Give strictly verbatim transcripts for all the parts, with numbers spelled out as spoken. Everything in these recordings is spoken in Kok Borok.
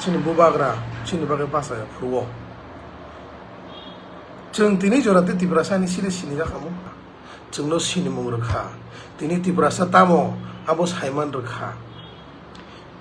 Chini bubagra chini bagwi bachaya phuru o. Chwng tini jora tei Tiprasani siri sinijak hamu. Chwngno sinimung rwkha. Tini Tiprasa tamo abo saiman rwkha.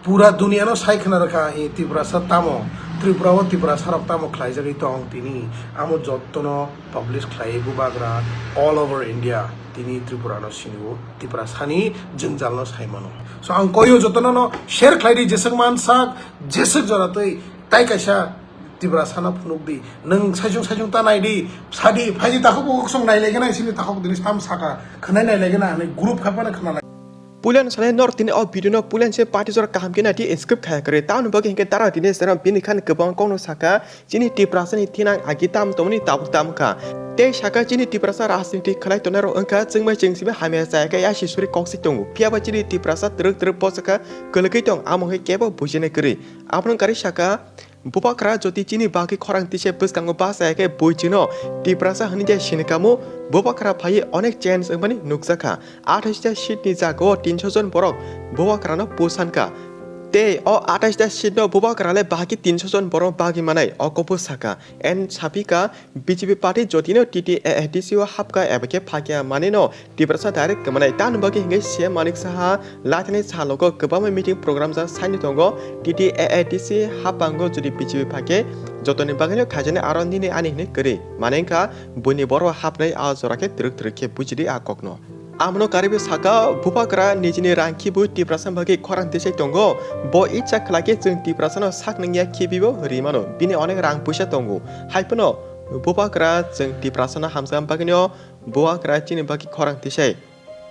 Pura duniano sai khna rwkha, eh, Tiprasa tamo, Tripura o Tiprasa rok tamo khlaijagwi tong tini. Amo jottono publish khlai bubagra all over India. Tini Tripura no sinio, Tiprasani jwngjalno sai mano. So ang koyo jottono no share khlai di, jeswk man sak, jeswk jora twi, tai kaisa Tiprasano phunuk di. Nwng saichung saichung ta nai di, sa di, phai di takhuk bo kosong nai lai gana, sini takhuk dini tam saka, khwnai nai lai gana, hwnwi group khapana khna lai. Puilan sanai nor tini o video no puilan se party jora kaham khe nai di skip khaya kwrwi. Tamoni bagwi hinkhe dara tini seram bini khan kwbang kokno saka, chini Tiprasani thinang agi tam tongmani tabuk tam kha. Tei saka chini Tiprasa rajniti khlai tongnai rok wngkha chwngmai chwngsimi hamya chaya khe yasi suri kok si tongo. Phiya ba chini Tiprasa twrwk twrwk bosakha kwlwgwi tong, amo khe kebo bujinai kwrwi. Abono karwi saka, Bubagra jodi chini bagwi khorang tisa bwskango bachaya khe bui chwngno Tiprasa hwnwi de sinikamo, bubagra phaiwi onek change wngmani nukjakha. Athais ta seat ni jagao tinso jon borok bubagrano pusankha. Tei o athais ta seat no bubagra le bahai khe tinso jon borok bagwi manai, o kobor saka. En sapika, B J P party jotino T T A A D C o hapkha eba khe phakya manwino Tiprasa direct kwmanai. Tamoni bagwi hinkhe C M Manik Saha laithani salogo kwbangma meeting program ja saini tongo. T T A A D C haphango jodi B J P phakhe jotoni bagwino khaijani aro nini ani hinwi kwrwi. Mane wngkha buini borok hapnai a jora khe twrwk twrwk khe bujidi a kokno. Amno kariwi saka, bubagra nijini rang khibu Tiprasa bagwi khorang tisai tongo. Bo icha khlai khe chwng Tiprasano sak nangya khibibo rimano. Bini onek rang puisa tongo. Haiphano bubagra chwng Tiprasano hamjakma bagwino bubagra chini bagwi khorang tisai.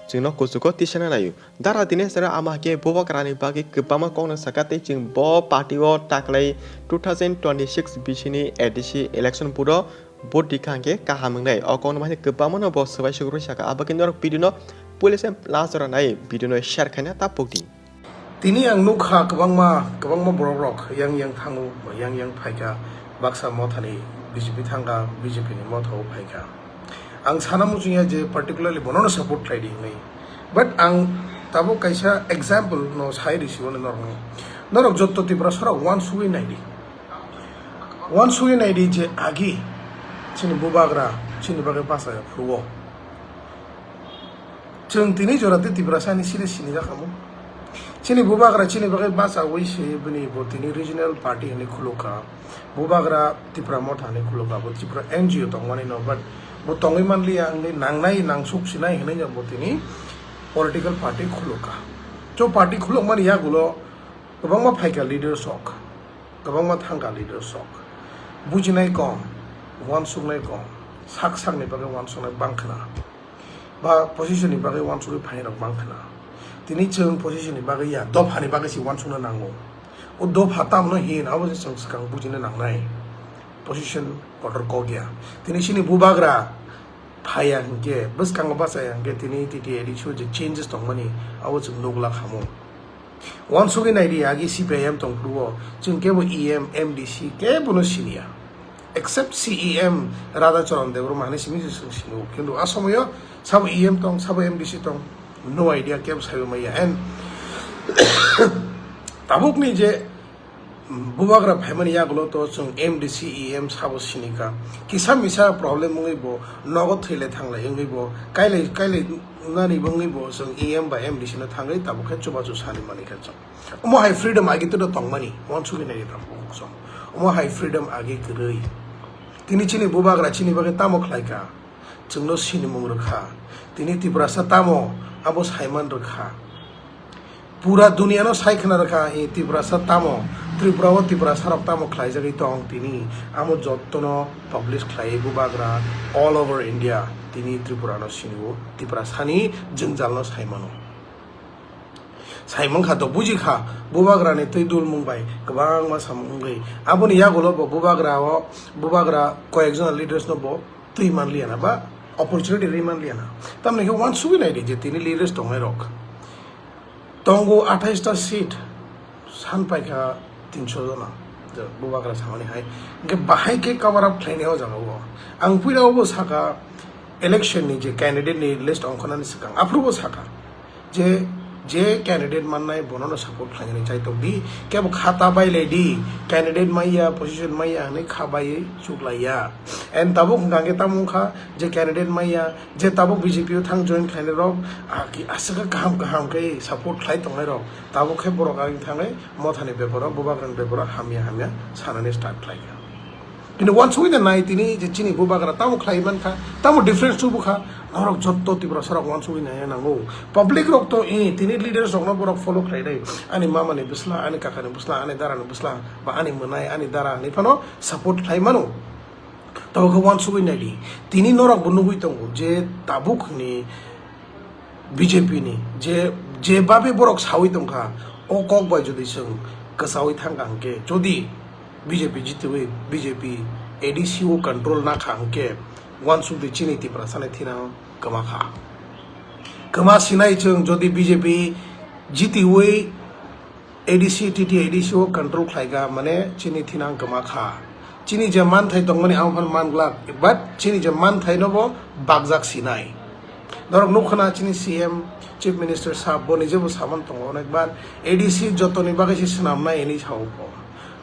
Chwngno kuchugo tisana naio. Dara Dinesh Rao ama khe bubagrani bagwi kwbangma kokno saka tei chwng bo party o taklai two thousand twenty-six bisini A D C election board o vote rikha hwnkhe kaham wngnai. O kokno mani kwbangmano bo swbai sugrwi saka. Abo khe norok video no puila se last jora nai video no share khaina ta pokdi. Tini ang nukha kwbangma, kwbangma borok rok yang yang thango, yang yang phaikha, baksa mothani B J P thangkha, B J P ni motha o phaikha. Ang sana muchungya je particularly bonono support khlai di hinwi. But ang tabuk kaisa example no sai risi bono norokno. Norok jotto Tiprasa rok uansugwi nai di. Uansugwi nai di je agi chini bubagra chini bagwi bachaya phuru o. Chwng tini jora tei Tiprasani siri sinijak hamu. Chini bubagra chini bagwi bachawi se bini bo tini regional party hinwi khulukha. Bubagra Tipra Motha hinwi khulukha, bo Tipra N G O tongmani no, but bo tongwi manliya wngwi nangnai nangsuk sinai hinwi no bo tini political party khulukha. So party khulukmani yagulo kwbangma phaikha leaders rok, kwbangma thangkha leaders rok. Bujinai kom, uansuknai kom, sak sakni bagwi uansuknai bangkhna. Ba position ni bagwi uansugwi phainai rok bangkhna. Tini chwng position ni bagwi ya, dopha ni bagwi se uansukna nango. O dopha tamno hin, abo se chwng swkang bujina nangnai. Position kotor kok ya. Tini chini bubagra phaiya hinkhe, bwskango bachaya hinkhe tini T T A D C o je changes tongmani, abo chwng nukla khamu. Uansugwi nai di, agi C P I M tong phuru o, chwng kebo E M, M D C kebo no siniya. Except C E M Radha Charan Debbarma hinwi simi se chwng sini o. Kintu a somoyo sabo E M tong, sabo M D C tong, no idea, kebo saibo maya. And tabukni je bubagra phaimani yagulo to chwng M D C, E M sabo sinikha. Kisa misa problem wngwi bo nogo thwilai thanglai wngwi bo kailai, kailai nani wngwi bo chwng E M ba M D C no thangwi tabuk khe chubachu sani manikha chwng. Omo hai freedom agi tino tongmani, uansugwi nai di tam kok chwng. Omo hai freedom agi kwrwi. Tini chini bubagra chini bagwi tamo khlaikha? Chwngno sinimung rwkha. Tini Tiprasa tamo abo saiman rwkha. Pura duniano sai khna rwkha, eh, Tiprasa tamo, Tripura o Tiprasa rok tamo khlaijagwi tong tini. Amo jottono publish khlai bubagra all over India. Tini Tripura no sinio, Tiprasani jwngjalno saimano. Saimang kha to buji kha, bubagrani twi dulmung bai kwbangma samung wngwi. Aboni yagulo bo bubagra o, bubagra koyekjona leaders no bo twi manliya na ba opportunity ri manliya na. Tamni khe uansugwi nai di je tini leaders tongnai rok. Tongo athais ta seat, san paikha tinso jona, je bubagra samani hai. Hingke bahai khe cover up khlainai o jaga o. Ang puila o bo saka election ni je candidate ni list ongkhornani swkang, aphuru bo saka. Je, je candidate mannai bono no support khlainani chaitok di, kebo khata bailai di, candidate maya, position maya hwnwi kha baiwi chuklaiya. And tabuk hwnkha khe tamo wngkha je candidate maya, je tabuk B J P o thang join khlainai rok, ah, ki aswk kaham kaham khe support khlai tongnai rok, tabuk khe borok ang thangwi mothani beparo, bubagrani beparo hamya hamya sanani start khlaikha. Kintu uansugwi da nai tini je chini bubagra tamo khlai mankha, tamo difference tubukha, norok jotto Tiprasa rok uansugwi nai nango. Public rok to, eh, tini leaders rokno borok follow khlai dai. Ani mama ni bwsla, ani kaka ni bwsla, ani dara ni bwsla, ba ani mwnai, ani dara ni phano support khlai mano. Tabuk khe uansugwi nai di. Tini norok bo nugwi tongo je tabuk ni B J P ni je, je babe borok sawi tongkha, o kok bai jodi chwng kwchawi thangkha hwnkhe, jodi B J P jitiwi B J P A D C o control nakha hwnkhe, uansuk di chini Tiprasa ni thinang kwma kha. Kwma sinai chwng jodi B J P jitiwi A D C, T T A D C o control khlaikha, mane chini thinang kwma kha. Chini je manthai tongmani ang phano man glak, but chini je manthai no bo bakjak sinai. Norok nukha na chini C M, Chief Minister sahab bo nije bo saman tongo onekbar, A D C jotoni bagwi se swnamnai hinwi sao bo.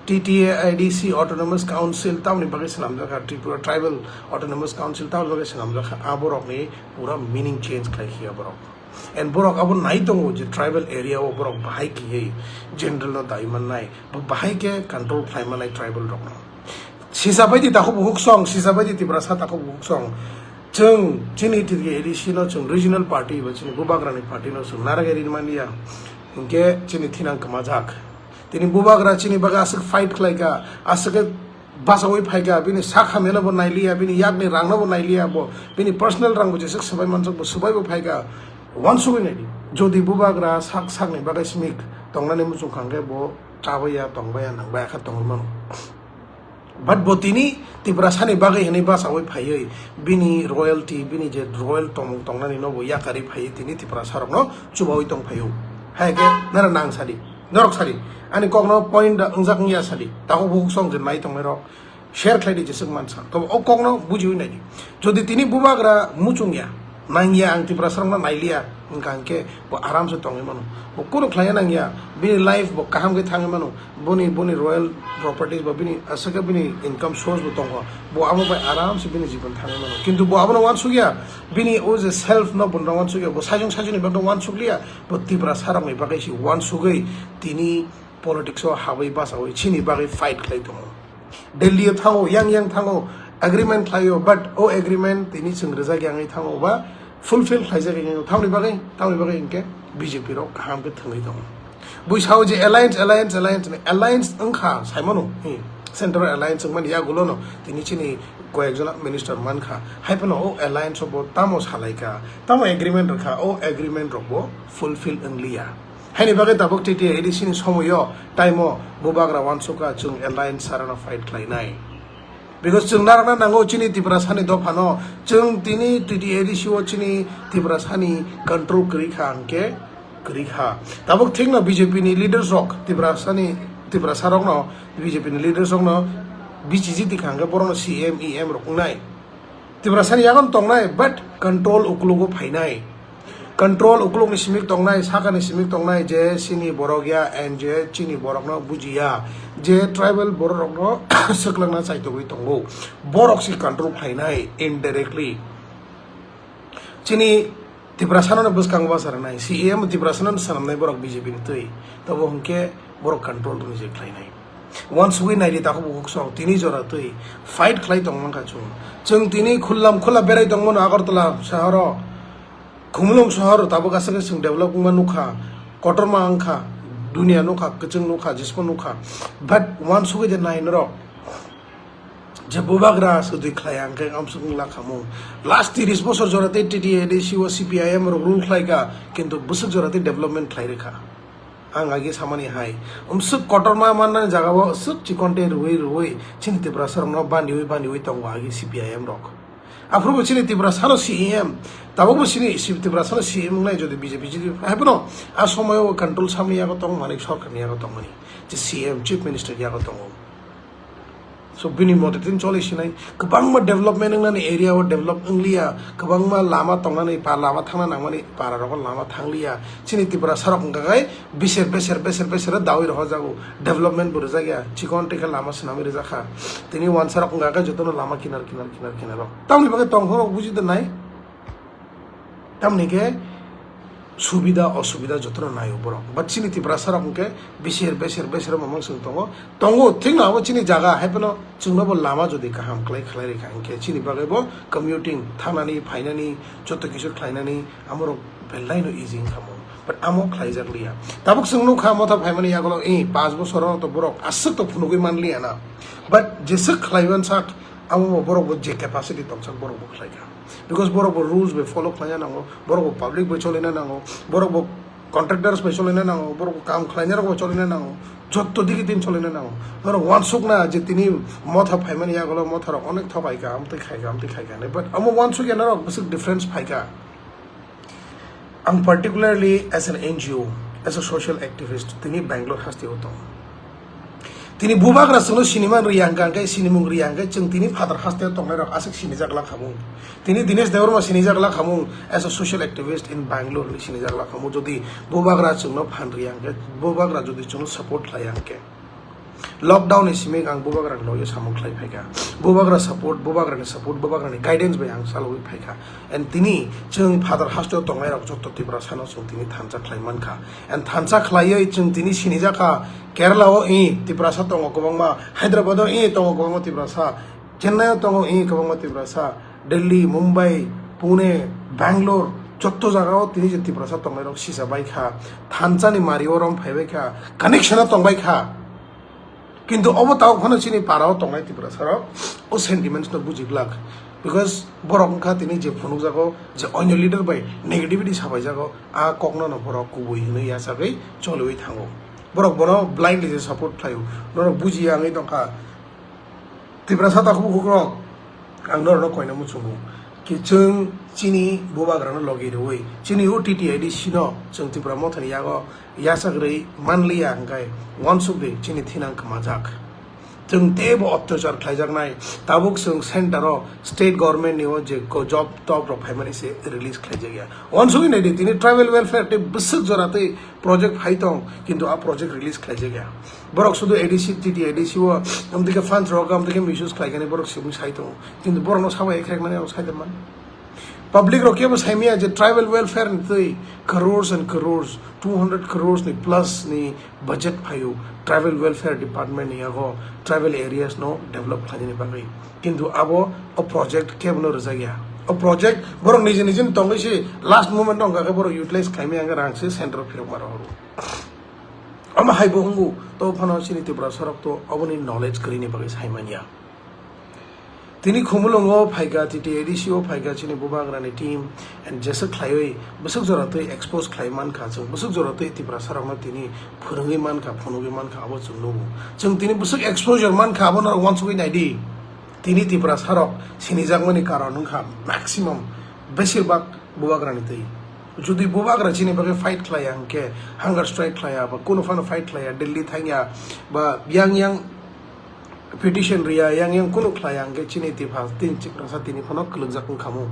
T T A D C Autonomous Council tamoni bagwi swnamjakha, Tripura Tribal Autonomous Council tamoni bagwi swnamjakha, aborokni pura meaning change khlai khiya borok. And borok abo nai tongo je tribal area o borok bahai khe general no dai mannai, bo bahai khe control khlai mannai tribal rok no. Sisa bai di takhuk bukhuk song, sisa bai di Tiprasa takhuk bukhuk song. Chwng chini T T A D C no chwng regional party ba chini bubagrani party no chwng naragwi rinmaniya. Hinkhe chini thinang kwmajak. Tini bubagra chini bagwi aswk fight khlaikha, aswk khe basawi phaikha, bini sak hamyano bo nailiya, bini yakni rangno bo nailiya bo, bini personal rang bo jeswk swbai manjak bo swbai bo phaikha. Uansugwi naidi, jodi bubagra sak sakni bagwi smik tongnani muchung kha hwnkhe bo chabaiya, tongbaiya, nangbaiya khe tongwi mano. But bo tini Tiprasani bagwi hwnwi basawi phaiwi bini royalty, bini je royal tongmung tongnani no bo yakarwi phaiwi tini Tiprasarokno chubawi tong phaio. Hai khe nara nang sadi. Norok sadi, ani kokno point da wngjak wngya sadi, takhuk bukhuk song je nai tongnai rok share khlai di jeswk mansa, to o kokno bujiwi nai di. Jodi tini bubagra muchung ya, nang ya, ang Tiprasa rokno nai liya, wngkha hwnkhe bo aram se tongwi mano, bo kunu khlai ya nang ya, bini life bo kaham khe thangwi mano, boni, boni royal properties bo bini aswk khe bini income source bo tongo, bo abo bai aram se bini jibon thangwi mano, kintu bo abono uansuk ya, bini o je self no bo no uansuk ya, bo sajung sajuni bagwi uansuk liya, bo Tiprasa rokni bagwi se uansugwi tini politics o habwi basawi chini bagwi fight khlai tongo. Delhi o thango, yang yang thango, agreement khlaio, but o agreement tini chwng rwjak yangwi thango ba fulfill khlaijak yangwi thango. Tamni bagwi, tamni bagwi hinkhe B J P rok kaham khe thwngwi tongo. Bui sao je alliance, alliance, alliance ni alliance wngkha saimano, hi, central alliance wngmani yagulo no tini chini koyek jona minister mankha. Hai phano o alliance o bo tamo salaikha, tamo agreement rwkha, o agreement rok bo fulfill wngliya. Haini bagwi tabuk T T A D C ni somoio time o bubagra uansukha chwng alliance sarano fight khlainai. Because chwng narwkna nango chini Tiprasani dophano, chwng tini T T A D C o chini Tiprasani control kwrwi kha hwnkhe kwrwi kha. Tabuk thikno B J P ni leaders rok Tiprasani, Tiprasa rokno B J P ni leaders rokno B C G tikha hwnkhe borokno C M, E M rok wngnai. Tiprasani yagon tongnai, but control ukulugo phainai. Control ukulukni simik tongnai, sakani simik tongnai, je chini borok ya, and je chini borokno bujiya, je tribal borok rokno swklangna chaitogwi tongo. Borok si control phainai indirectly. Chini Tiprasano bwskango basa rwnai, C M Tiprasano swnamnai borok B J P ni twi. Tobo hwnkhe borok control rwni je khlainai. Uansugwi naidi takhuk bukhuk song tini jora twi fight khlai tong mankha chwng. Chwng tini khullam khula berai tongmano Agartala sahoro, Khumulwng sahoro tabuk aswk khe chwng develop wngma nukha, kotorma wngkha, dunia nukha, kwchwng nukha, jespo nukha. But uansugwi de nai norok je bubagra swdwi khlai ang khe amsuk wngla khamung. Last tiris bosor jora tei T T A D C o C P I M rok rule khlai kha, kintu bwswk jora tei development khlai rwkha. Ang agi samani hai, umswk kotorma mannani jaga o swk chikon tei rwui rwui chini Tiprasa rokno bandiwi bandiwi tongo agi C P I M rok. Aphuru bo chini Tiprasa no C E M, tabuk bo chini si-, Tiprasa no C E M wngnai jodi B J P jodi hai bono a somoyo control samni yago tong mani, sorkar ni yago tong mani, je C E M, Chief Minister ni yago tongo. So bini mote tin choli sinai, kwbangma development wngnani area o develop wngliya, kwbangma lama tongnani pa lama thangna nangmani para rogo lama thangliya. Chini Tiprasa rok wngkha khai biser beser beser beser dawi rohojago, development bo rijak ya, chikon tei khe lama swnamwi rijak kha. Tini wansa rok wngkha khai jotono lama kinar kinar kinar kinar rok. Tamni bagwi tongthok rok buji de nai. Tamni khe subida osubida jotono naio borok. But chini Tiprasa rok hwnkhe beser beser beser mamang song tongo. Tongo, thikno abo chini jaga, hai phano chwngno bo lama jodi kaham khlai khlai rikha, hwnkhe chini bagwi bo commuting, thangnani, phainani, joto kisu khlainani, amorok belai no easy wngkha mo. But amo khlaijak liya. Tabuk chwng nukha motha phaimani yagulo, eh, panch bosoro to borok aswk to phunugwi man liya na. But jeswk khlaiman sak, amo bo borok bo je capacity tongsak borok bo khlaikha. Because borok bo rules bai follow khlaina nango, borok bo public bai cholina nango, borok bo contractors bai cholina nango, borok bo kam khlainai rok bai cholina nango, jotto digi tin cholina nango. Norok wansukna je tini motha phaimani yagulo motha rok onek thokaikha, amtwi khaikha, amtwi khaikha hinwi. But amo wansukya norok bwswk difference phaikha. Ang particularly as an N G O, as a social activist, tini Bangalore hasteo tongo. Tini bubagra chwngno sinimang riyang kha, hwnkhe sinimung riyang khe chwng tini phatar hasteo tongnai rok aswk sinijak lakhamung. Tini Dinesh Debbarma sinijak lakhamung as a social activist in Bangalore hinwi sinijak lakhamung. Jodi bubagra chwngno phan riyang khe, bubagra jodi chwngno support khlaiyang khe. Lockdown ni simi ang bubagra ni logi samung khlai phaikha. Bubagra support, bubagra ni support, bubagra ni guidance bai ang chalogwi phaikha. And tini chwng phatar hasteo tongnai rok jotto Tiprasa no chwng tini thansa khlai mankha. And thansa khlaiwi chwng tini sinijakha Kerala o i Tiprasa tongo kwbangma, Hyderabad o i tongo kwbangma Tiprasa, Chennai o tongo i kwbangma Tiprasa, Delhi, Mumbai, Pune, Bangalore, jotto jaga o tini je Tiprasa tongnai rok sisa bai kha, thansa ni mari o rom phai bai kha, connection o tong bai kha. Kintu obo tabuk phano chini para o tongnai Tiprasa rok o sentiments no buji glak, because borok wngkha tini je phunukjago je onyo leader bai negativity sabai jago, a kokno no borok kubui hinwi yachagwi choliwi thango. Borok bono blindly je support khlaio, norok bujiya wngwi tongkha. Tiprasa takhuk bukhuk rok, ang norokno koina muchungo ki chwng chini bubagrano logi rwui chini o T T A D C no chwng Tipra mothani yago yachak rwi manliya, hwnkhe wansukdi chini thinang kwmajak. Chwng teibo otyachar khlaijaknai, tabuk chwng center o state government ni o je ko job top rok phaimani se release khlaijakya. Wansugwi naidi tini tribal welfare tei bwswk jora tei project phai tong, kintu a project release khlaijakya. Borok sudu A D C, T T A D C o, amtwi khe funds rok, amtwi khe misuse khlaikani borok simi sai tongo. Kintu borokno sabo ekhreknani rok sai tongmani. Public rok kebo saimaya je tribal welfare ni twi crores and crores, two hundred crores ni plus ni budget phaio tribal welfare department ni yago tribal areas no develop khlainani bagwi. Kintu abo o project kebono rwjakya. O project borok niji niji tongwi se last moment wngkha khe borok utilize khlaimaya wngkha rang se center o phirokma rohoro. Omo hai bo wngo, to phano chini Tiprasa rok to oboni knowledge kwrwini bagwi saimanya. Tini Khumulwngo phaikha, T T A D C o phaikha chini bubagrani team, and jeswk khlaiwi bwswk jora twi expose khlai mankha, chwng bwswk jora twi Tiprasa rokno tini phwrwngwi mankha, phunugwi mankha, abo chwng nugo. Chwng tini bwswk exposure mankha, abo norok wansugwi naidi. Tini Tiprasa rok sinijakmani karon wngkha maximum, besir bak bubagrani twi. Jodi bubagra chini bagwi fight khlaiya hwnkhe, hunger strike khlaiya, ba kunu phano fight khlaiya, Delhi thangya, ba yang yang petition riya, yang yang kunu khlaiya hwnkhe chini Tipra-, tin Tiprasa tini phano kwlwkjak wngkhamu.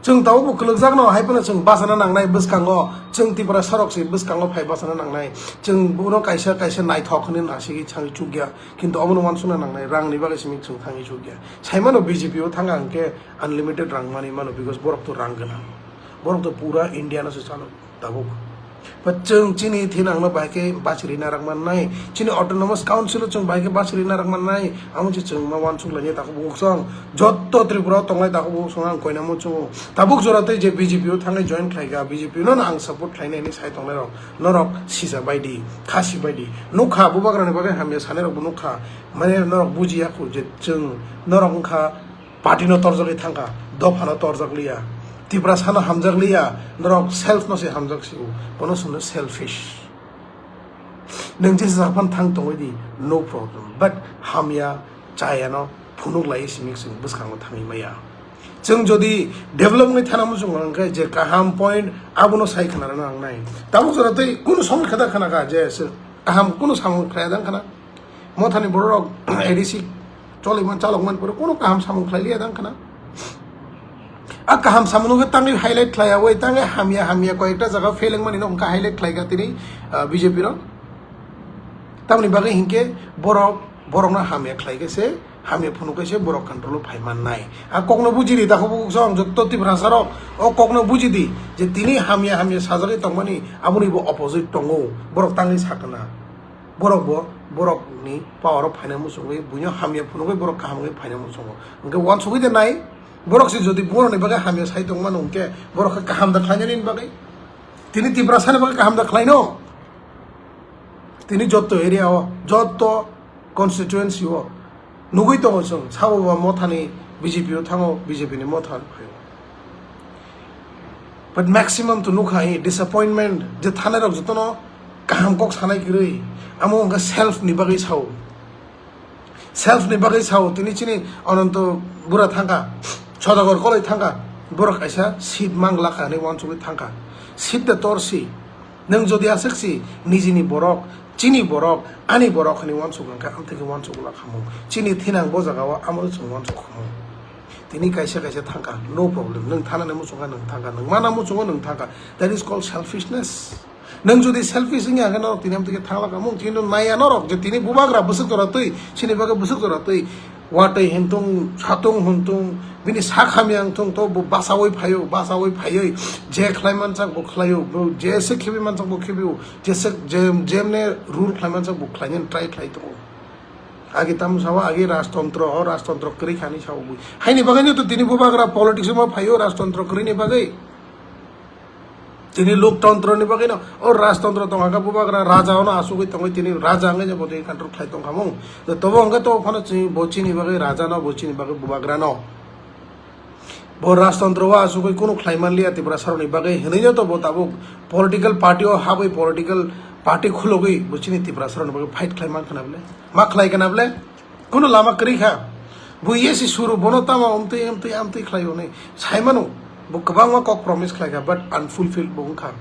Chwng tabukbo kwlwkjakno, hai phano chwng bachana nangnai bwskango, chwng Tiprasa rok se bwskango phai bachana nangnai. Chwng bono kaisa kaisa naithok hwnwi nasigwi thangwi chukya, kintu obono wansukna nangnai, rangni bagwi simi chwng thangwi chukya. Saimano B J P o thangkha hwnkhe unlimited rang manwi mano, because borok to rang gwnang. Borok to pura India no se chalo tabuk. But chwng chini thinangno bahai khe bachiri narak mannai, chini autonomous council o chwng bahai khe bachiri narak mannai, amo se chwng ma wansuk lainai takhuk bukhuk song. Jotto Tripura o tongnai takhuk bukhuk song ang koina muchungo. Tabuk jora tei je B J P o thangwi join khlaikha, B J P no ang support khlainai hinwi sai tongnai rok, norok sija baidi, khasi baidi. Nukha bubagrani bagwi hamya sanai rokbo nukha. Mane norok bujiya khu je chwng norok wngkha party no torjagwi thangkha, dopha no torjak liya, Tiprasa no hamjak liya, norok self no se hamjak sio, bono chwngno selfish. Nwng jesa phano thang tongwi di, no problem, but hamya chaya no phunuk lai simi chwng bwskango thangwi maya. Chwng jodi develop wngwi thana muchung hwnkhe je kaham point abono sai khna rwna nangnai. Tabuk jora tei kunu song khada khna kha je se kaham kunu samung khlai dang khna. Mothani borok rok A D C Choliman chalokman pore kono kaham samung khlai liya dang khna. A kaham samung no tangwi highlight khlai ya, oi tangwi hamya hamya koi ekta jaga failing mani no hwnka highlight khlai ka tini, ah, B J P rok. Tamni bagwi hinkhe borok, borok no hamya khlai khe se, hamya phunuk khe se borok control o phai man nai. A kok no buji di, dakho bukuk song jotto Tiprasa rok, o kok no buji di, je tini hamya hamya sajagwi tongmani, aboni bo opposite tongo, borok tangwi sakna. Borok bo, borok ni power o phaina muchungwi, buino hamya phunugwi, borok kaham wngwi phaina muchungo. Hwnkhe uansugwi de nai, borok se jodi borok ni bagwi hamya sai tongmano hwnkhe, borok khe kaham da khlainani bagwi. Tini Tiprasa ni bagwi kaham da khlaino. Tini jotto area o, jotto constituency o nugwi tongo chwng, sabo ba mothani B J P o thango, B J P ni motha phaio. But maximum to nukha i disappointment, je thanai rok jotono kaham kok sanai kwrwi, amo wngkha self ni bagwi sao. Self ni bagwi sao, tini chini Ananto bura thangkha, Sodagor koloi thangkha, borok kaisa seat mang lakha hinwi uansugwi thangkha. Seat de torsi, nwng jodi aswk si nijini borok, chini borok, ani borok hinwi uansuk wngkha, amtwi khe uansuk lakhamung. Chini thinang bo jagao amo chwng uansuk khamung. Tini kaisa kaisa thangkha, no problem. Nwng thanani muchungkha, nwng thangkha. Nwng mana muchungo, nwng thangkha. That is called selfishness. Nwng jodi selfish wngya hwnkhe norok tini amtwi khe thangla kamung. Tini no naiya norok je tini bubagra bwswk jora twi, chini bagwi bwswk jora twi. Watwi hintung, satung hintung, bini sak hamya wngthung to bo bachaui phaio, bachaui phaioi. Je khlai manchak bo khlaio, bo jese khibi manchak bo khibio, jese je, jemne rule khlai manchak bo khlainani try khlai tongo. Agi tamo sao, agi rajtontro, o rajtontro kwrwi khani sao bui. Haini bagwi no to tini bubagra politics ma phaio rajtontro kwrwini bagwi. Tini loktontro ni bagwi no, o rajtontro tongkha bubagra raja ono asugwi tongwi tini raja wngwi bo tini control khlai tongkha mung. To tobo hwnkhe to phano chini, bo chini bagwi raja no, bo chini bagwi bubagra no. Bo rajtontro o asugwi kunu khlai manliya Tiprasa rokni bagwi hinwi no to bo tabuk political party o habwi political party khulogwi bo chini Tiprasa rokni bagwi fight khlai mankha na bwle? Ma khlai kana bwle? Kunu lama kwrwi kha. Bo yesi suru bono tamo amtwi, amtwi, amtwi khlai hwnwi sai mano. Bo kwbangma kok promise khlai kha, but unfulfilled bo wngkha.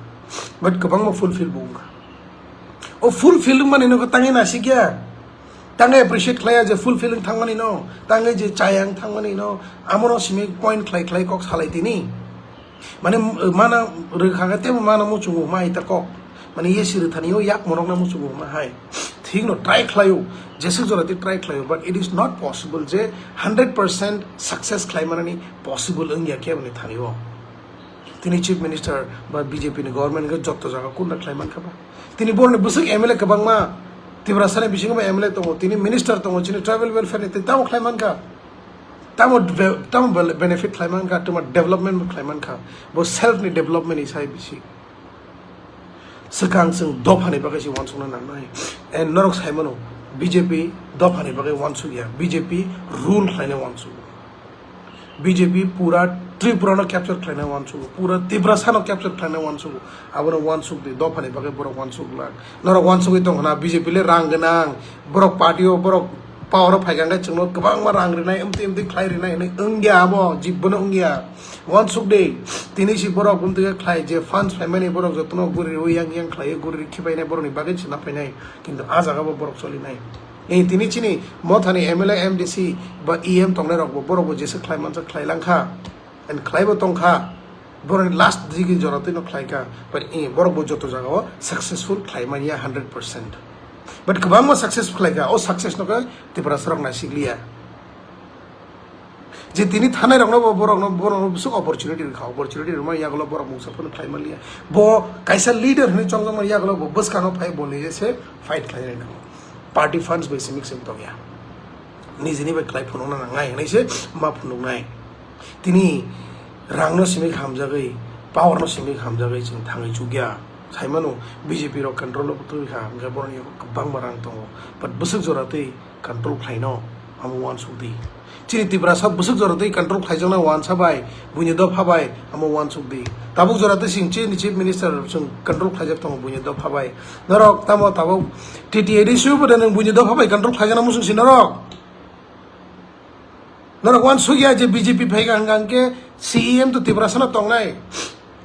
But kwbangma fulfill bo wngkha. O fulfill wngmani no tangwi nasikya. Tangwi appreciate khlaiya je fulfill wng thangmani no, tangwi je chaya wng thangmani no, amono simi point khlai khlai kok salai tini. Mane, m-, mana rwkha khe tebo mana muchungo hwnma hai ta kok. Mane yesi rwthani o yak morokna muchungo hwnma hai. Thik no try khlaio, jeswk jora tei try khlaio, but it is not possible je hundred percent success khlai manani possible wngya khe boni thani o. Tini chief minister ba B J P ni government khe jotto jaga kunda khlai mankha ba. Tini boroni bwswk M L A kwbangma, Tiprasani bisingo bo M L A tongo, tini minister tongo, chini tribal welfare ni tei tamo khlai mankha. Tamo be-, tamo be-, benefit khlai mankha, tamo development bo khlai mankha. Bo self ni development ni sai bisi. Swkang chwng dophani bagwi se uansukna nangnai. And norok sai mano, B J P dophani bagwi uansukya, B J P rule khlaina uansugo. B J P pura Tripura no capture khlaina uansugo, pura Tiprasa no capture khlaina uansugo. Abono uansuk di, dophani bagwi borok uansuk glak. Norok uansugwi tong khna, B J P le rang gwnang, borok party o, borok power o phai kha hwnkhe chwngno kwbangma rang rinai, amtwi amtwi khlai rinai hinwi wngya abo, jibbono wngya. Uansuk di, tini si borok amtwi khe khlai je funds phaimani borok jotono guri rwi yang yang khlaiwi guri rwi khibainai borokni bagwi chwna phainai, kintu ah jaga bo borok cholinai. Ei tini chini mothani M L A, M D C ba E M tongnai rok bo borok bo jesa khlai mansa khlai langkha. And khlaibo tongkha, borokni last digi jora twi no khlaikha, but i borok bo joto jagao successful khlai manya hundred percent. But kwbangma success khlaikha, o success no khe Tiprasa rok naisikliya. Je tini thanai rokno bo borokno, borokno bwswk opportunity rwkha, opportunity rwma yagulo borok mungsa phano khlai manliya. Bo kaisa leader hinwi chongjak mani yagulo bo bwskango phai bo nije se fight khlai nai nango. Party funds bai simi simi tongya. Nijini bai khlai phunukna nangnai hinwi se ma phunuknai. Tini rangno simi hamjagwi, power no simi hamjagwi chwng thangwi chukya. Saimano B J P rok control o twi kha, hwnkhe borokni yago kwbangma rang tongo. But bwswk jora twi control khlaino, amo uansuk di. Chini Tiprasa bwswk jora twi control khlaijaknai uansa bai, buini dopha bai, amo uansuk di. Tabuk jora twi chwng chini chief minister chwng control khlaijak tongo buini dopha bai. Norok tamo tabuk T T A D C o bo de nwng buini dopha bai control khlaijakna muchung si norok. Norok uansukya je B J P phaikha hwnkha hwnkhe C E M to Tiprasa no tongnai,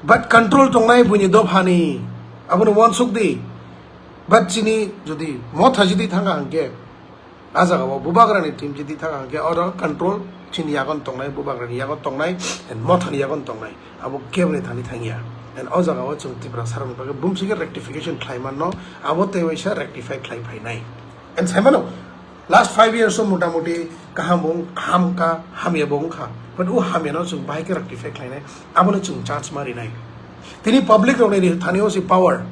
but control tongnai buini dophani, abono uansuk di. But chini jodi motha jodi thangkha hwnkhe, A jaga o bubagrani team jodi thang hwnkhe oro control chini yagon tongnai, bubagrani yagon tongnai, and mothani yagon tongnai. Abo keboni thani thangya. And o jaga o chwng Tiprasa rokni bagwi bumsike rectification khlai manno, abo tei waisa rectify khlai phainai. And sai mano, last five years o motamuti kaham bo wng-, ham ka, hamya bo wngkha. But o hamya no chwng bahai khe rectify khlainai, abono chwng chance ma rinai. Tini public rokni ri-, thani o si power.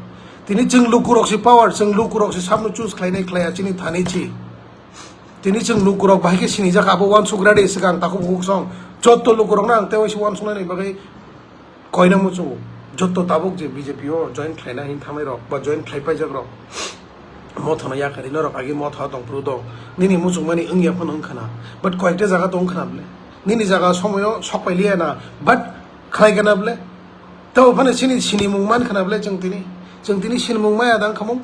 Tini chwng lukurok si power, chwng lukurok si sabno choose khlainai khlaiya chini thani si. Tini chwng lukurok bahai khe sinijak abo uansuk ready swkang takhuk bukhuk song. Jotto lukurokno ang tei waisa uansuknani bagwi koina muchungo. Jotto tabuk je B J P o join khlaina hin thangnai rok ba join khlai paijak rok. Mothano yakari norok agi motha tong phuru dong. Nini muchungmani wngya phano wngkhana. But koyekta jaga tong khana bwle. Nini jaga somoyo sok pailiya na. But khlai gana bwle. Tei phano chini sinimung man khana bwle chwng tini. Chwng tini sinimung maya dang khamung.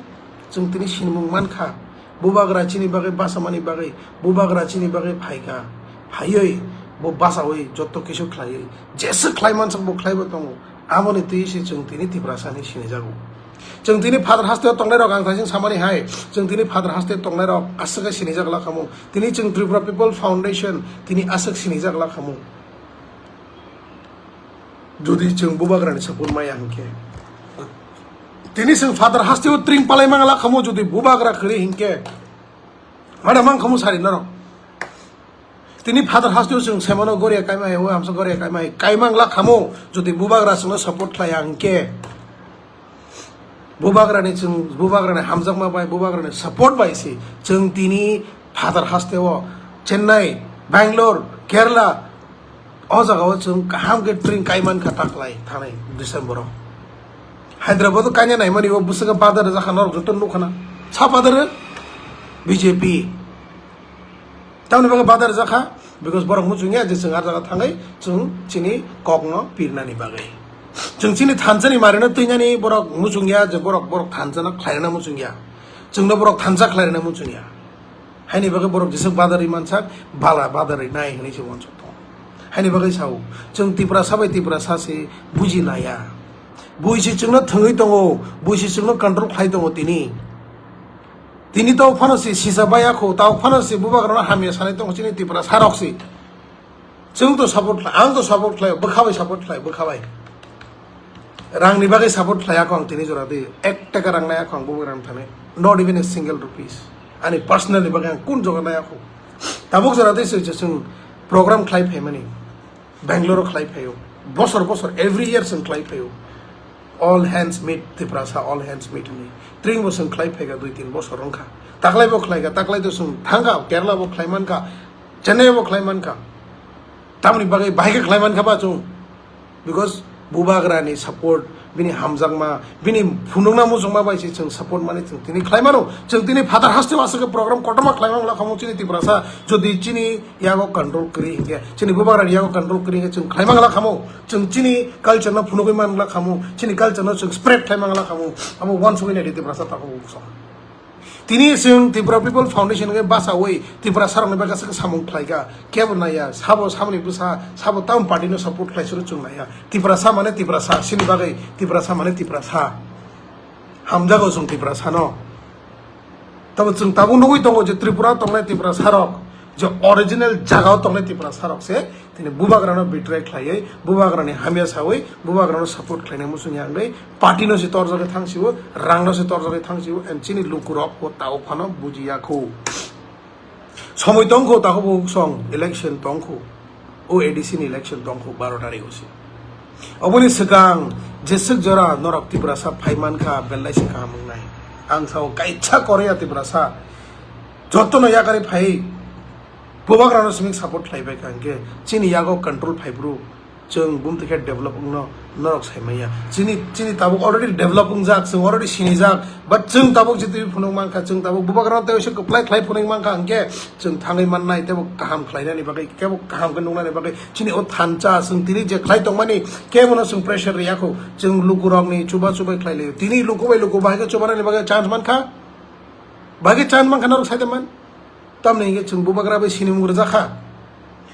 Chwng tini sinimung man kha. Bubagra chini bagwi basamani bagwi, bubagra chini bagwi phaikha. Phaiwi bo basawi jotto kisu khlaiwi. Jeswk khlai manswk bo khlaibo tongo. Aboni twi se chwng tini Tiprasa hinwi sinijago. Chwng tini Father hasteo tongnairok ang thaising samani hai. Chwng tini Father hasteo tongnairok aswk khe sinijak lakhamung. Tini chwng Tripura People Foundation tini aswk sinijak lakhamung. Jodi chwng bubagrani support maya hinkhe, tini chwng Father hasteo tring palai mangla khamu, jodi bubagra kwrwi hinkhe, mada mang khamu sari norok. Tini Father hasteo chwng semano goria kaima hai, o hamsa goria kaima hai, kaimang la khamu, jodi bubagra chwngno support khlaiya hinkhe. Bubagrani chwng, bubagrani hamjakma bai, bubagrani support bai se chwng tini Father hasteo Chennai, Bangalore, Kerala, o jagao chwng kaham khe tring kaiman kha taklai thanai December o. Hyderabad o kaina naimani o bwswk badar jakha norok joto nukhana. Sa badar B J P. Tamni bagwi badar jakha, because borok muchungya je chwng ah jaga thangwi chwng chini kokno pirnani bagwi. Chwng chini thansani marino twinani borok muchungya je borok, borok thansano khlairina muchungya. Chwngno borok thansa khlairina muchungya. Haini bagwi borok jeswk badarwi mansak, bala badarwi nai hwnwi se uansuk tongo. Haini bagwi sao, chwng Tiprasa bai Tiprasa se buji laya. Bui se chwngno thwngwi tongo, bui se chwngno control khlai tongo tini. Tini tabuk phano se sisa baya kho, tabuk phano se bubagrano hamya sanai tongo chini Tiprasa rok se. Chwng to support khlai, ang to support khlai, bwkha bai support khlai, bwkha bai. Rangni bagwi support khlai ako ang tini jora di, ek taka rang nai ako ang bubagrano thani, not even a single rupees. Ani personally bagwi ang kun jora nai ako. Tabuk jora di se chwng program khlai phaimani. Bangalore o khlai phaio. Bosor bosor, every year chwng khlai phaio. All hands meet Tiprasa, all hands meet hwnwi. Tring bo chwng khlai phaikha dui tin bosor wngkha. Taklai bo khlaikha, taklai to chwng thangkha, Kerala bo khlai mankha, Chennai bo khlai mankha. Tamoni bagwi bahai khe khlai mankha ba chwng. Because bubagrani support, bini hamjakma, bini phunukna muchungma bai se chwng support mani chwng tini khlai mano. Chwng tini Father hasteo aswk khe program kotorma khlai mang lakhamu chini Tiprasa. Jodi chini yago control kwrwi hinkhe, chini bubagrani yago control kwrwi hinkhe chwng khlai mang lakhamu. Chwng chini culture no phunugwi mang lakhamu. Chini culture no chwng spread khlai mang lakhamu. Abo uansugwi naidi Tiprasa takhuk bukhuk song. Tini chwng Tripura People Foundation hwnkhe bachaui Tiprasa rokni bagwi aswk samung khlaikha. Kebo naiya, sabo samani bwsa, sabo town party no support khlai suru chwng naiya. Tiprasa mane Tiprasa, sini bagwi Tiprasa mane Tiprasa. Hamjago chwng Tiprasa no. Tamo chwng tabuk nugwi tongo je Tripura tongnai Tiprasa rok, je original jagao tongnai Tiprasa rok se tini bubagrano betray khlaiwi, bubagrani hamya sawi, bubagrano support khlainai muchungya wngwi party no se torjagwi thangsio, rang no se torjagwi thangsio, and chini lukurok bo tabuk phano bujiya kho. Somoi tongkho, takhuk bukhuk song election tongkho, o A D C ni election tongkho baro tarikh o se. Oboni swkang jeswk jora norok Tiprasa phai mankha, belai se kaham wngnai. Ang sao kaisa Korea Tiprasa jotono yakarwi phai, bubagrano simi support khlaibai kha, hwnkhe chini yago control phai bru. Chwng bumtwi khe develop wngno norok sai manya. Chini, chini tabuk already develop wngjak, chwng already sinijak. But chwng tabuk jitwi phunuk mankha, chwng tabuk bubagrano tei waisa kwplai khlai phunuk mankha, hwnkhe chwng thangwi mannai teibo kaham khlainani bagwi, kebo kaham khe nuknani bagwi. Chini o thansa chwng tini je khlai tongmani kebono chwng pressure riyakho. Chwng lukurokni chuba chubai khlai laio. Tini luku bai luku bahai khe chubanani bagwi chance mankha. Bahai khe chance mankha norok sai tongman. Tamni hwnkhe chwng bubagra bai sinimung rwjakha.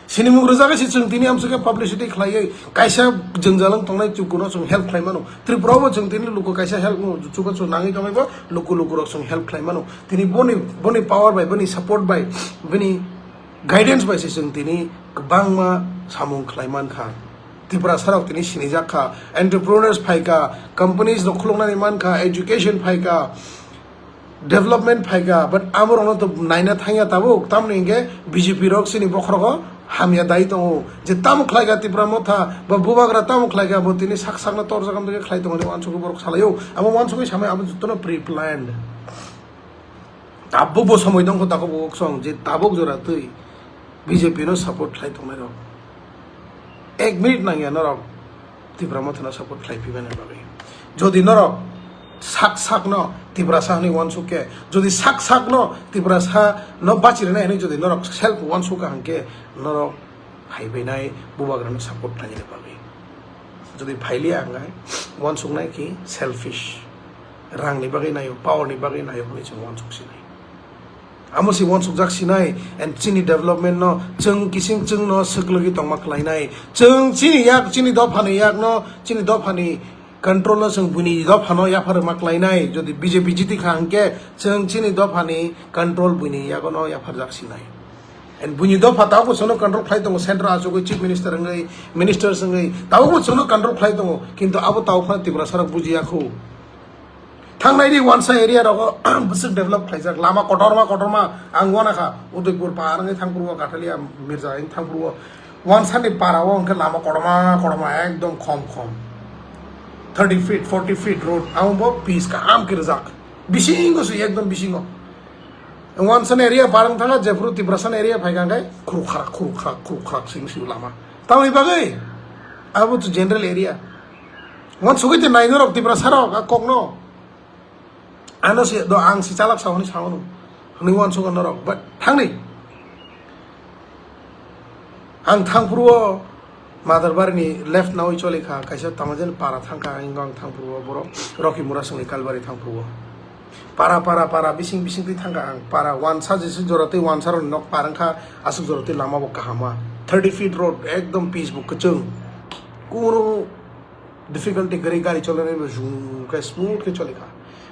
Sinimung rwjak se chwng tini amswk khe publicity khlaiwi kaisa jwngjal wng tongnai chukuno chwng help khlai mano. Tripura o bo chwng tini luku kaisa help no chuba chwng nangwi tongwi bo luku luku rok chwng help khlai mano. Tini boni, boni power bai, boni support bai, bini guidance bai se chwng tini kwbangma samung khlai man kha. Tiprasa rok tini sinijak kha, entrepreneurs phai kha, companies rok khuluknani man kha, education phai kha, development phai kha, but amo rokno to naina thangya tabuk, tamni hinkhe B J P rok chini bokhorogo hamya dai tongo, je tamo khlai kha Tipra Motha, ba bubagra tamo khlai kha, bo tini sak sakno torjak am khe khlai tongo, wansugwi borok salaio, amo wansugwi samai abo jotono pre-planned. Tabuk bo somoi dongkho, tabuk bo song je tabuk jora twi B J P no support khlai tongnai rok. Ek minute nangya norok Tipra Motha no support khlai phi mani bagwi. Jodi norok sak sak no Tiprasa hwnwi wansuk khe, jodi sak sak no Tiprasa no bachi rwnai hwnwi jodi norok self wansuk kha hwnkhe norok phaibainai bubagrano support khlainani bagwi. Jodi phailiya hwnkhe wansuknai ki selfish. Rangni bagwi naio, power ni bagwi naio hwnwi chwng wansuk sinai. Amo se wansukjak sinai, and chini development no chwng kising chwng no swklwgwi tongma khlainai. Chwng chini yak, chini dophani yak no, chini dophani control no chwng buini dophano yaphar ma khlainai. Jodi B J P jiti kha hwnkhe chwng chini dophani control buini yago no yapharjak sinai. And buini dopha tabuk chwngno control khlai tongo, central achugwi chief minister wngwi, ministers wngwi tabuk chwngno control khlai tongo, kintu abo tabuk phano Tiprasa rok bujiya khu. Thangnai di wansa area rogo bwswk develop khlaijak, lama kotorma kotorma ang wana kha, Udaipur par wngwi thangphuru o, Kathalia Mirza wngwi thangphuru o, wansani para o hwnkhe lama kotorma kotorma ekdom khom khom, thirty feet, forty feet road, amo bo pitch kaham khe rijak, bisingo se ekdom bisingo. Wansani area par wng thangkha, jephuru Tiprasani area phaikha hwnkhe khuruk khrak, khuruk khrak, khuruk khrak sing sing lama. Tamoni bagwi abo to general area. Wansugwi tei nai norok Tiprasa rok a kokno. Ano se do ang se chalak sa hwnwi sao no. Hwnwi wansugo norok, but thangni. Ang thangphuru o Madarbari ni left nawi choli kha, kaisa tamajen para thangkha, ang ang thangphuru o borok Rocky Mura songni Kalbari thangphuru o. Para, para, para, bising, bising twi thangkha ang. Para wansa jesa jora twi wansa rokni nok par wngkha, aswk jora twi lama bo kaham ma. Thirty feet road, ekdom pitch bo kwchwng. Kunu difficulty kwrwi gari cholinai bo jung khe smooth khe choli kha.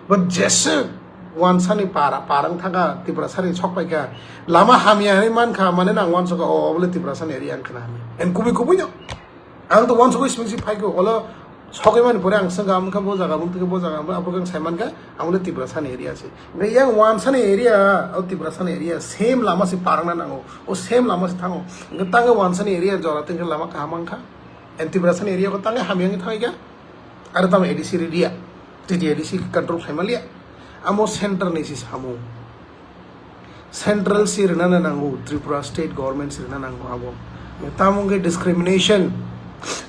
But jesa wansani para, par wng thangkha, Tiprasani sok pai kha. Lama hamya hinwi man kha, mane nang wansukha, o, obole Tiprasani area wng khna hinwi. And kubui kubui no. Ang to wansugwi simi si phai kho, olo sogwi mani pore ang swngkha, ang kha bo jaga, bo jaga, bo, abo khe ang sai man kha, ang le Tiprasani area se. Hwnkhe yang wansani area, o Tiprasani area, same lama se parangna nango, o same lama se thango. Hwnkhe tangwi wansani area jora twi khe lama kaham wng kha. And Tiprasani area ko tangwi hamya wngwi thangwi kha. Aro tamo A D C area, T T A D C control khlai man liya. Amo center ni se samung. Central si rwna nango, Tripura state government si rwna nango abo. Tamo wngkhe discrimination.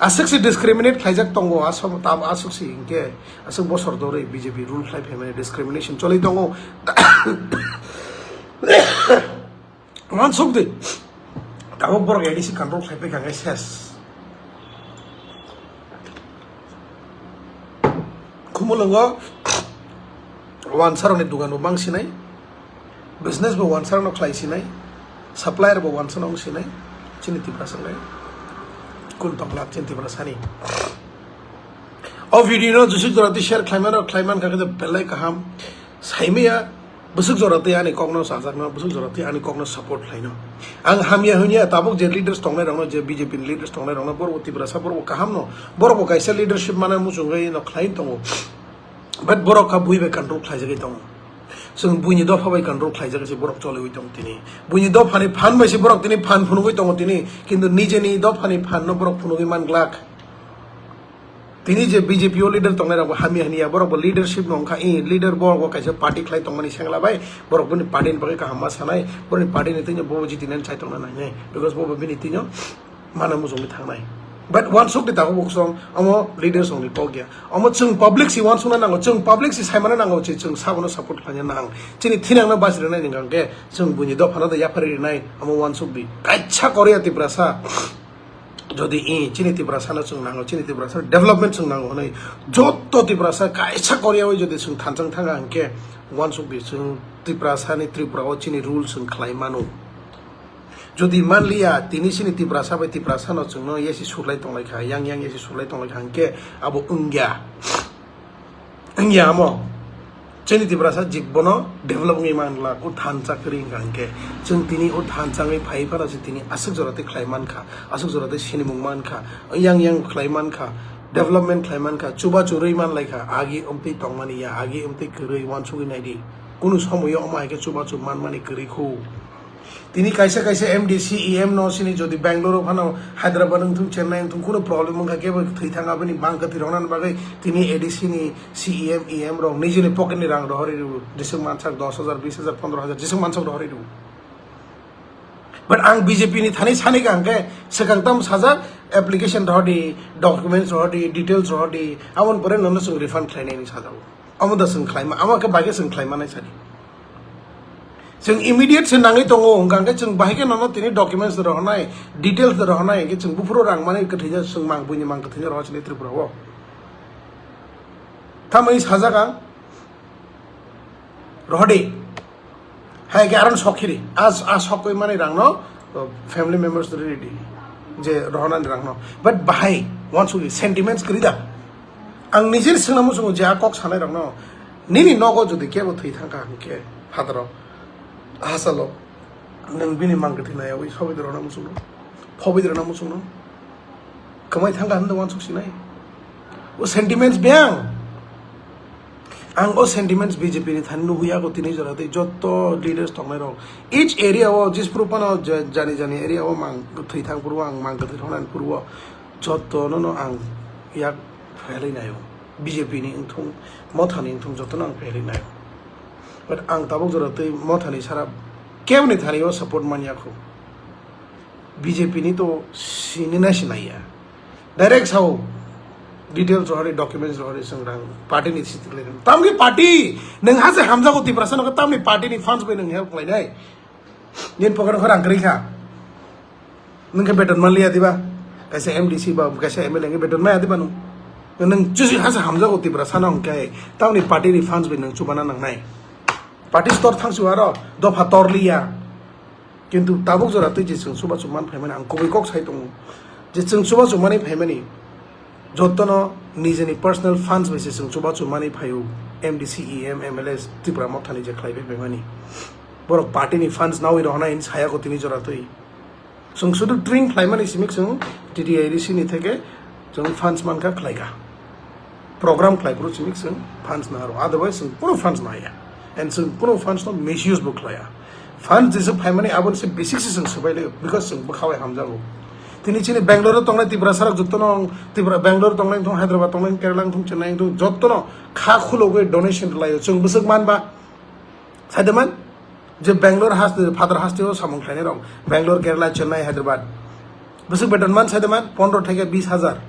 Aswk se discriminate khlaijak tongo, aswk, tam, aswk se hinkhe, aswk bosor dorwi B J P rule khlai phaimani discrimination choli tongo. Wansuk di. Tabuk borok A D C control khlai paikha hwnkhe ses. Khumulwngo wansarokni dugan bo mang sinai, business bo wansarokno khlai sinai, supplier bo wansarokno sinai, chini Tiprasa wngkhe kun tongla chini Tiprasani. O video no jwswk jora twi share khlaimano khlaiman kha khe belai kaham. Saimaya bwswk jora twi ani kokno sajakno, bwswk jora twi ani kokno support khlaino. Ang hamya hwnya tabuk je leaders tongnai rokno, je B J P ni leaders tongnai rokno, borok bo Tiprasa, borok bo kaham no, borok bo kaisa leadership mana muchungwi no khlai tongo. But borok kha bui bai control khlaijagwi tongo. Chwng buini dopha bai control khlaijagwi se borok choliwi tongo tini. Buini dophani phan bai se borok tini phan phunugwi tongo tini. Kintu nijeni dophani phan no borok phunugwi man glak. Tini je B J P o leader tongnai rok bo hamya hanya, borok bo leadership no wngkha, i leader borok bo kaisa party khlai tongmani sengla bai, borok boni party ni bagwi kaham ma sanai, boni party ni tini bo jitinani chai tongna nangnai, because bo bini tini mana mujungwi thangnai. But wansuk ni tabuk bo song, omo leaders rokni kok ya, omo chwng public si wansukna nango, chwng public si saimana nango, je chwng sabono support khlaina nang, chini thinang no bachirwnai ni hwnkhe chwng buini dophano da yaphari rinai, omo wansuk di, kaisa Korea Tiprasa. Jodi i chini Tiprasa no chwng nango, chini Tiprasa no development chwng nango hwnwi, joto Tiprasa kaisa Korea bai jodi chwng thanchang thanga hwnkhe, wansuk di chwng Tiprasa ni Tripura o chini rule chwng khlai mano. Jodi manliya, tini chini Tiprasa bai Tiprasa no chwngno yasi surlai tonglaikha, yang yang yasi surlai tonglaikha, hwnkhe abo wngya. Wngya amo. Chini Tiprasa jibbono develop wngwi manla, o thansa kwrwi wngkha hwnkhe. Chwng tini o thansa wngwi phai phano se tini aswk jora tei khlai mankha, aswk jora tei sinimung mankha, yang yang khlai mankha, development khlai mankha, chubachu rwi manlaikha, agi wngtwi tongmani ya, agi wngtwi kwrwi uansugwi naidi. Kunu somoyo omo hai khe chubachu manmani kwrwi khu. Tini kaisa kaisa M D C, E M no sini jodi Bangalore phano Hyderabad wngthung, Chennai wngthung, kuno problem wngkha, kebo thwi thang aboni bang kwthwi roknani bagwi tini A D C ni C E M, E M rok nijini pocket ni rang rohorwi rw, jeswk mansak dos hajar, bis hajar, pondro hajar, jeswk mansak rohorwi rw. But ang B J P ni thani sani ka hwnkhe swkang tam sajak, application rohordi, documents rohordi, details rohordi, aboni pore nono chwng refund khlainai hinwi sajago. Omo da chwng khlaima, amo khe bai khe chwng khlaima nai sadi. Chwng immediate se nangwi tongo, hwnkha hwnkhe chwng bahai khe nono tini documents rohornai, details rohornai, hwnkhe chwng buphuru rang manwi kwthwija chwng mang, buini mang kwthwija rohor chini Tripura o. Tamoni sajak ang, rohordi. Hai khe aron sok khiri, a, a sok koi manwi rangno, uh, family members riri di. Je rohornani rangno. But bahai, uansugwi sentiments kwrwi da. Ang nijini swngna muchungo je a kok sanai rokno, nini nogo jodi kebo thwi thangkha hwnkhe phataro, hachalo, nwng bini mang kwthwi naiyawi sobi rwna muchungno, phobi rwna muchungno, kwmai thangkha hwnwi uansuk sinai. O sentiments biyang. Ang o sentiments B J P ni thani nugwi yago tini jora tei joto leaders tongnai rok. Each area o, jis phuru phano ja-, jani jani area o mang kwthwi thang phuru ang mang kwthwi thangna phuru o joto no no ang yak phailai naio. B J P ni wngthung, Motha ni wngthung joto no ang phailai naio. But ang tabuk jora tei Motha ni sara kebo ni thani o support man yakho. B J P ni to sini na sinai ya. Direct sao details rohori, documents rohori, chwng rang party ni sitile. Tamni party, nwng hase hamjago Tiprasa no tamni party ni funds bai nwng help khlainai. Nini pocket o rang kwrwi kha. Nwng khe beton manliya diba? Kaisa M D C ba kaisa M L A ni beton maya diba nwng? Nwng chusi hase hamjago Tiprasa no hwnkhe tamni party ni funds bai nwng chubana nangnai. Party store thangsu aro dopha torliya. Kintu tabuk jora tei je chwng chubachu man phaimani ang kubui kok sai tongo. Je chwng chubachu manwi phaimani jotono nijeni personal funds bai se chwng chubachu manwi phaio. M D C, E M, M L A, Tipra Mothani je khlai bai phaimani. Borok party ni funds nawi rohornai hinwi saya ko tini jora twi. Chwng sudu tring khlaimani simi chwng T T A D C ni theke chwng funds mankha khlaikha. Program khlai phuru simi chwng funds naro, otherwise chwng kunu funds naya. And chwng kunu funds no misuse bo khlaya. Funds jesa phaimani aboni se basic se chwng swbai laio, because chwng bwkha bai hamjago. Tini chini Bangalore tongnai Tiprasa rok jotono, Tipra, Bangalore tongnai thung, Hyderabad tongnai, Kerala thung, Chennai thung, jotono kha khulogwi donation rwlaio. Chwng bwswk manba, saidaman, je Bangalore haste, phatar haste o samung khlainai rok, Bangalore, Kerala, Chennai, Hyderabad. Bwswk beton man saidaman pondro theke bis hajar.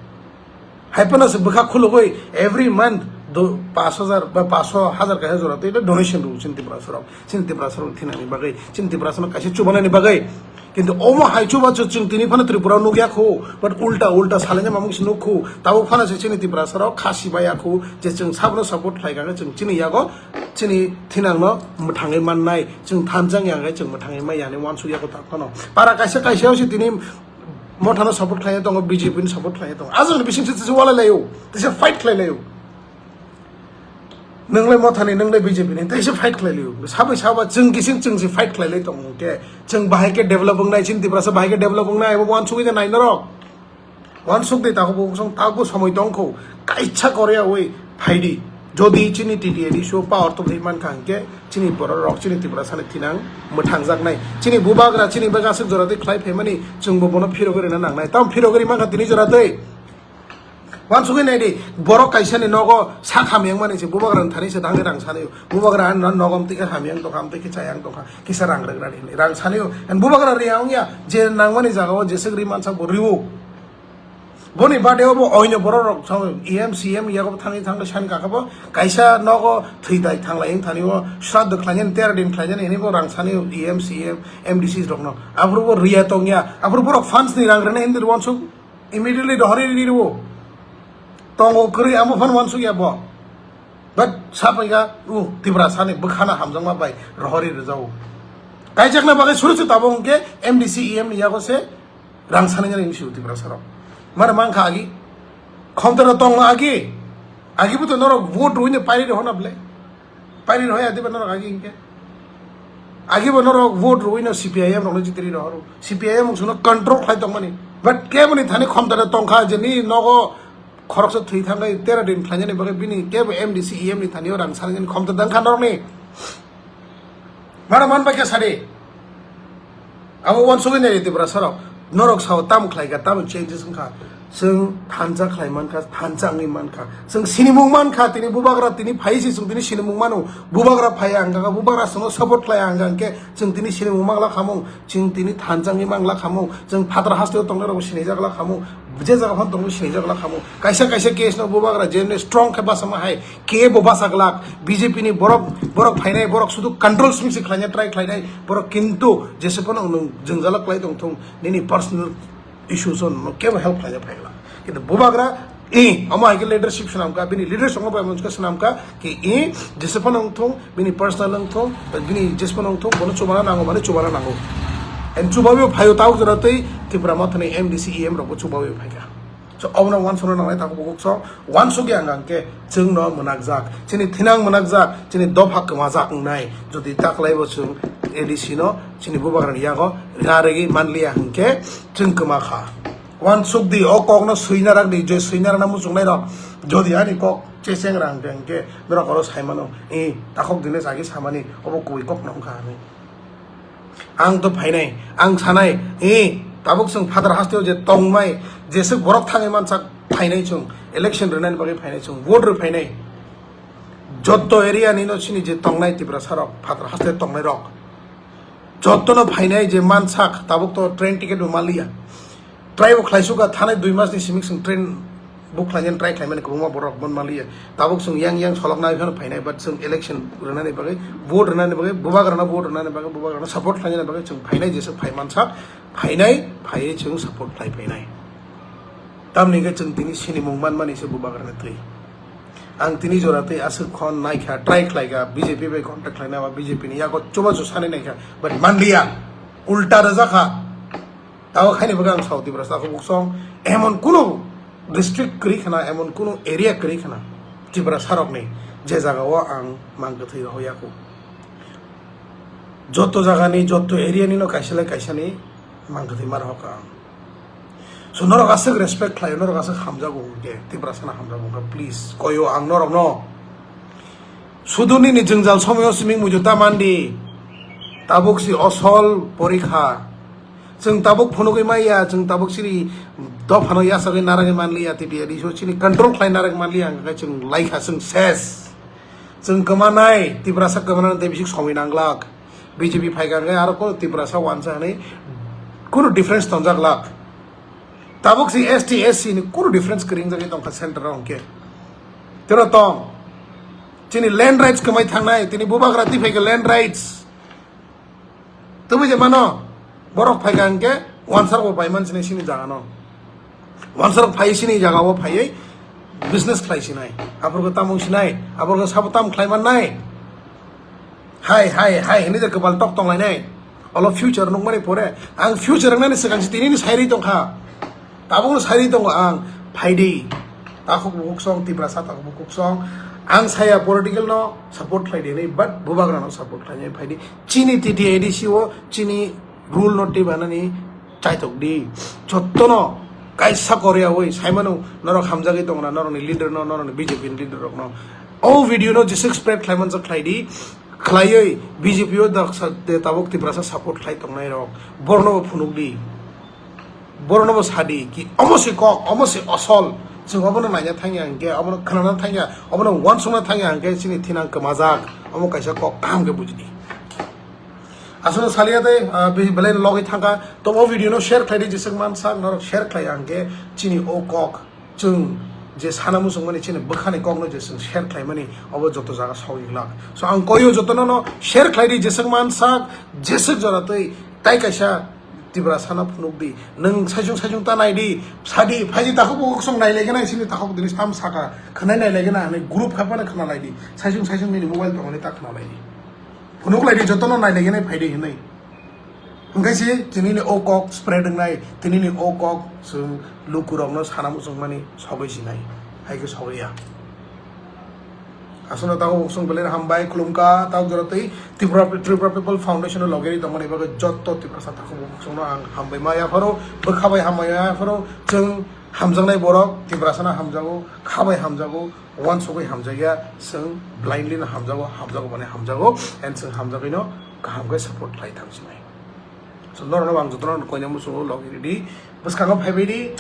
Hai phano se bwkha khulugwi every month do, pash hajar ba pash hajar kaisa jora tei donation rw chini Tiprasa rok. Chini Tiprasa rok thinani bagwi, chini Tiprasa no kaisa chubanani bagwi. Kintu omo hai chubachu chwng tini phano Tripura o nukya khu, but ulta ulta salaina mamung se nuk khu. Tabuk phano se chini Tiprasa rok kha sibaya khu, je chwng sabno support khlai kha, chwng chini yago chini thinangno mwthangwi mannai, chwng thansa wngya hwnkhe chwng mwthangwi maya hinwi uansukya kwtal phano. Para kaisa kaisa se tini Mothano support khlai tongo, B J P ni support khlai tongo. Ajoni bising se se walai laio, tei se fight khlai laio. Nwnglai Mothani, nwnglai B J P ni, tei se fight khlai laio. Sabai saba chwng kising chwng se fight khlai lai tongo hwnkhe chwng bahai khe develop wngnai, chini Tiprasa bahai khe develop wngnai, abo uansugwi de nai norok. Uansuk de takhuk bo song takhuk bo somoi tong kho, kaisa Korea oi phaidi. Jodi chini T T A D C o power to thai man kha hwnkhe chini borok rok chini Tiprasa ni thinang mwthang jaknai. Chini bubagra chini bagasuk jora tei khlai phaimani chwng bo bono phirogwi rwna nangnai. Tam phirogwi man kha tini jora tei. Uansugwi nai di, borok kaisa ni nogo sak hamyang mani se bubagra ni thani se dangwi rang sanai. Bubagra ani nogo amtwi khe hamyang tongkha, amtwi khe chayang tongkha, kisa rang rwk rani hinwi rang sanai. And bubagra riya wngya, je nangmani jaga o jeswk ri mansa bo riwo. Boni bade obo oino borok rok thang E M C M yago thangwi thangwi sani kaka bo kaisa nogo thwi dai thanglai wng thani o sraddho khlainani tera din khlainani hini bo rang sani E M C M M D C rokno aphuru bo riya tongya aphuru borok fans ni rang rwna hindi uansuk immediately dohori ri rwo tongo kwrwi amo phano uansuk ya bo. But sapaika, uh, Tiprasa ni bwkhano hamjakma bai rohorwi rwjago. Kaijakna bagwi suru se tabuk hwnkhe M D C E M ni yago se rang sanai nani si Tiprasa rok. Mare mankha agi. Khomtara tongma agi. Agi bo to norok vote rwino pairi rw hona ble. Pairi rw hoya diba norok agi hwnkhe. Agi bo norok vote rwino C P I M rokno jitiri rw horo. C P I M rok suno control khlai tongmani. But keboni thani khomtara tongkha je ni nogo khoroksa thwi thangwi tera din khlainani bagwi bini kebo M D C E M ni thani rang sanai nani khomtara dangkha norokni. Mano man bai khe sadi. Abo uansugwi nai Tiprasa rok. Norok sao tamo khlai kha, tamo changes wngkha. Chwng thansa khlai mankha, thansa wngwi mankha. Chwng sinimung mankha, tini bubagra tini phai si chwng tini sinimung mano. Bubagra phai ang kha, bubagra chwngno support khlai ang kha, hwnkhe chwng tini sinimung mangla khamung, chwng tini thansa wngwi mangla khamung, chwng phatar hasteo tongnai rok sinijak la khamung, je jaga phano tongwi sinijak la khamung. Kaisa kaisa case no bubagra jemni strong khe basa ma hai. Kebo basa glak, B J P ni borok, borok phainai, borok sudu control simi se khlaina try khlainai, borok kintu jese phano nwng jwngjala khlai tong thung, nini personal issues o nwng kebo help khlaina phai glak. Kintu bubagra, i, omo hai khe leadership swnam kha, bini leadership omo bai monska swnam kha, ki, i, jese phano wng thung, bini personal wng thung, bini jese phano wng thung, bono chubana nango, mane chubana nango. And chubawi phaio tabuk jora tei Tipra Mothani M D C E M rok bo chubawi phai kha. So, obono uansukna nangnai tabuk bukhuk song, uansukya hwnkha hwnkhe chwngno mwnakjak, chini thinang mwnakjak, chini dopha kwmajak wngnai, jodi taklaibo chwng A D C no chini bubagrani yago rina rwgwi manliya hwnkhe chwng kwma kha. Uansuk di, o kokno swina rak di, je swina rakna muchungnai rok, jodi ani kok checheng ra hwnkhe hwnkhe norok oro saimano, e, takhuk Dinesh agi samani, obo kubui kokno wngkha hinwi. Ang to phainai, ang sanai, e, tabuk chwng phatar hasteo je tongmai, jeswk borok thangwi mansak phainai chwng, election rwnani bagwi phainai chwng, vote rw phainai. Jotto area ni no chini je tongnai Tiprasa rok, phatar haste tongnai rok, jotto no phainai je mansak, tabuk to train ticket bo manliya. Try bo khlaisukha, thanai dui mas ni simi chwng train book khlainani try khlaimani kwbangma borok mon manliya. Tabuk chwng yang yang solok nai phano phainai, but chwng election rwnani bagwi, vote rwnani bagwi, bubagrano vote rwnani bagwi, bubagrano support khlainani bagwi chwng phainai, jesa phai mansak, phainai, phaiwi chwng support khlai phainai. Tamni hwnkhe chwng tini sinimung manmani se bubagrani twi. Ang tini jora twi aswk khon naikha, try khlaikha, B J P bai contact khlaina ba B J P ni yago chubachu sanai naikha, but manliya, ulta rwjakha. Tabo khaini bagwi ang sao Tiprasa takhuk buksong emon kunu district kwrwi khna, emon kunu area kwrwi khna Tiprasa rokni je jaga o ang mang kwthwi rohorya kho. Joto jaga ni, joto area ni no kaisa lai kaisa ni mang kwthwi ma rohorkha ang. So norok aswk respect khlaio, norok aswk hamjago hwnkhe, Tiprasa no hamjago hwnkhe, please koyo ang norok no. Sudu nini jwngjal somoyo simi muitu ta mandi. Tabuk si osol porikha. Chwng tabuk phunugwi maya, chwng tabuk chini dophano yasagwi naragwi manliya, T T A D C o chini control khlai naragwi manliya, hwnkhe chwng laikha, chwng ses. Chwng kwmanai, Tiprasa kwmanani tei bisik somoi nanglak. B J P phaikha hwnkhe aro kunu Tiprasa wansa hwnwi kunu difference tonjaklak. Tabuk si S T S C ni kunu difference kwrwi wngjagwi tongkha center o hwnkhe. Tero tong. Chini land rights kwmai thangnai, tini bubagra twi phaikha land rights. Tubui je mano, borok phaikha hwnkhe wansarok bo paiman sinai sini jaga no. Wansarok phai sini jaga o phaiwi business khlai sinai. Aborok tamo sinai, aborok sabo tam khlai mannai. Hai, hai, hai, hinwi je kwbal tok tong lainai. Olo future nukmani pore, ang future wngnani swkang se tinini sairwi tongkha. Tabukno sairwi tongo ang, phaidi. Takhuk bukhuk song, Tiprasa takhuk bukhuk song. Ang saya political no support khlai di hinwi, but bubagra no support khlai nai phaidi. Chini T T A D C o, chini rule no twi banani chaitok di. Jottono kaisa Korea oi, saimano norok hamjagwi tongna, norokni leader no, norokni B J P ni leader rok no. O video no jeswk spread khlai manjak khlai di, khlaiwi B J P o daksa de tabuk Tiprasa support khlai tongnai rok, borno bo phunuk di. Borok no bo sadi ki omo se kok, omo se osol. Chwng obono naina thangya hwnkhe, obono khnana thangya, obono uansukna thangya hwnkhe chini thinang kwmajak. Omo kaisa kok kaham khe bujidi. Aswkno saliya tei, ah, be-, belai logwi thangkha. Tobo video no share khlai di, jeswk mansa norok share khlai hwnkhe chini o kok chwng je sana muchungmani chini bwkhani kokno je chwng share khlaimani obo joto jaga sogwi glak. So ang koyo jotono no share khlai di, jeswk mansa, jeswk jora twi tai kaisa Tiprasa no phunuk di, nwng saichung saichung ta nai di, sadi, phaidi takhuk bukhuk song nai lai gana, sini takhuk dini tam saka, khwnai nai lai gana, hinwi group khapano khna lai di, saichung saichung nini mobile tongmani ta khna lai di. Phunuk lai di, jotono nai lai gana phai di hinwi. Hwnkhe se tinini o kok spread wngnai, tinini o kok chwng lukurokno sana muchungmani sogwi sinai, hai khe sogwi ya. Aswkno tabuk chwng belai hambai khulumkha, tabuk jora twi Tripura, Tripura People Foundation o logeri tongmani bagwi jotto Tiprasa takhuk bukhukno ang hambai ma yapharo, bwkha bai hambai ma yapharo, chwng hamjaknai borok Tiprasano hamjago, kha bai hamjago, uansugwi hamjakya, chwng blindly no hamjago, hamjago mani hamjago, and chwng hamjagwino kaham khe support khlai thang sinai. So, norokno ang jotono koina muchungo logi ridi. Bwskango phaibai di,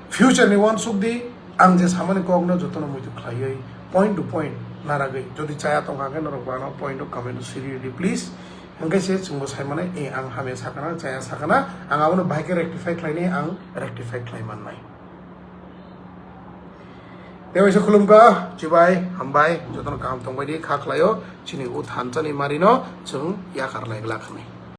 future ni uansuk di, ang je samani kokno jotono muitu khlaiwi, point to point naragwi. Jodi chaya tongkha khe norok bano point o comment o siri ridi, please. Hwnkhe se chwngbo sai mane, eh, ang hamya sakana, chaya sakana, ang abono bahai khe rectify khlainai, ang rectify khlai mannai. Tei waisa khulumkha, chibai, hambai, jotono kaham tongbai di, kha khlaio, chini o thansa ni mari no chwng yakar lai glak hwnwi.